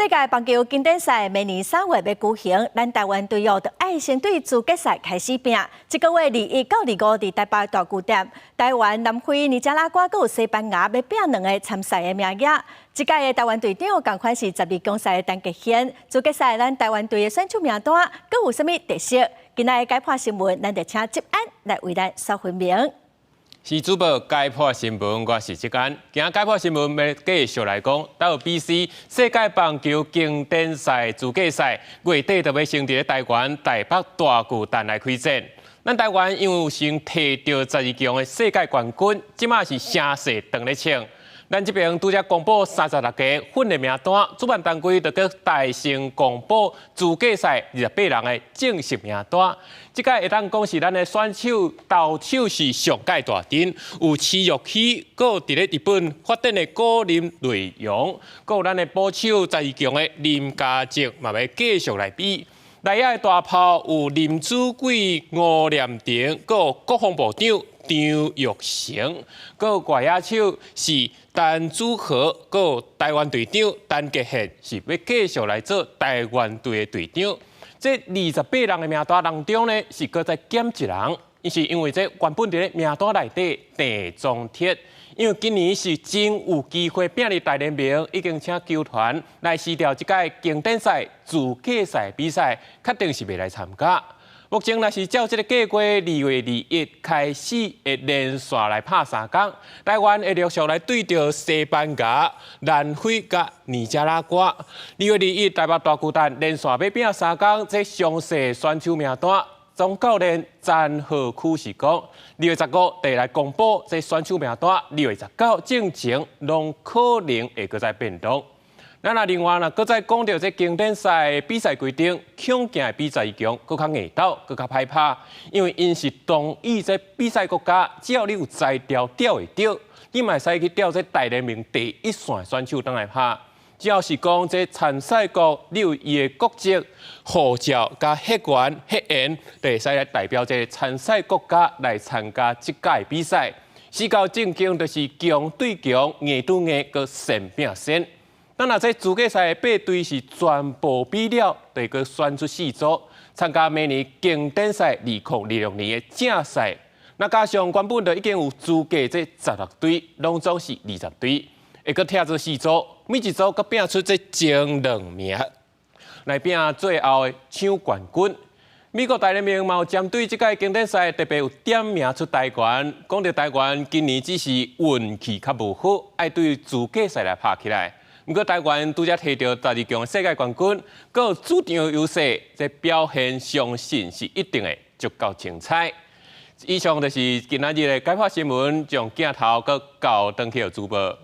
世界棒球經典賽明年3月欲舉行，咱台灣隊哦，就愛先對資格賽開始拼。這個月21到25佇台北大巨蛋，台灣、南非、尼加拉瓜閣有西班牙欲拼兩個參賽的名額。這屆的台灣隊長仝款是十二強賽的陳傑憲。資格賽咱台灣隊的選手名單閣有啥物特色？今仔日解破新聞，咱就請執安來為咱說分明。是主播解破新聞，我是執安。今仔解破新聞欲繼續來講，WBC 世界棒球經典賽資格賽月底就欲先佇台灣台北大巨蛋來開戰。咱台灣因為有先提著十二強的世界冠軍，這馬是聲勢當咧衝。咱這邊拄才公布36個訓練名單，主辦單位就閣大聲公布資格賽28人的正式名單。這屆會當講是咱的選手投手是上蓋大陣，有徐若曦，閣有佇咧日本發展的古林睿煬，閣有咱的捕手十二強的林家正，嘛欲繼續來比。內野的大炮有林子貴、吳念庭，閣有國防部長張育成，閣有外野手是陳子豪，閣有台灣隊長陳傑憲，是欲繼續來做台灣隊的隊長。這28人的名單當中呢，是閣再減一人，伊是因為這原本佇咧名單內底鄭宗哲，因為今年是真有機會拼入大聯盟，已經請球團來辭掉這屆經典賽資格賽比賽，確定是袂來參加。目前若是照這个計劃，2月21開始會連續來拍三工，台灣會陸續來對著西班牙、南非佮尼加拉瓜。2月21台北大巨蛋連續欲拼三工，這詳細選手名單，總教練詹賀區是講，2月15就來公布這選手名單，2月19進前攏可能會閣再變動。咱若另外若閣再講著這經典賽比賽規定，恐驚比十二強閣較硬鬥，閣較歹拍，因為𪜶是同意這比賽國家，只要你有才調釣會著，你嘛會使去釣這大聯盟第一線選手轉來拍。只要是講這參賽國你有伊的國籍、護照佮血緣、血緣，就會使來代表這參賽國家來參加這屆比賽。四到正經就是強對強、硬對硬，閣善拼善。咱若這資格賽的八隊是全部比了，就會閣選出四組參加明年經典賽2026年的正賽。那加上原本就已經有資格這十六隊，攏總是20隊，會閣拆做四組，每一組閣拼出這前兩名來拼最後的搶冠軍。美國大聯盟嘛有針對這屆經典賽特別有點名出台灣，講著台灣今年只是運氣較無好，愛對資格賽來拍起來。毋過台灣拄才提著十二強世界冠軍，閣有主場優勢，這表現相信是一定會足夠精彩。以上就是今仔日的解破新聞，將鏡頭閣交轉去予主播。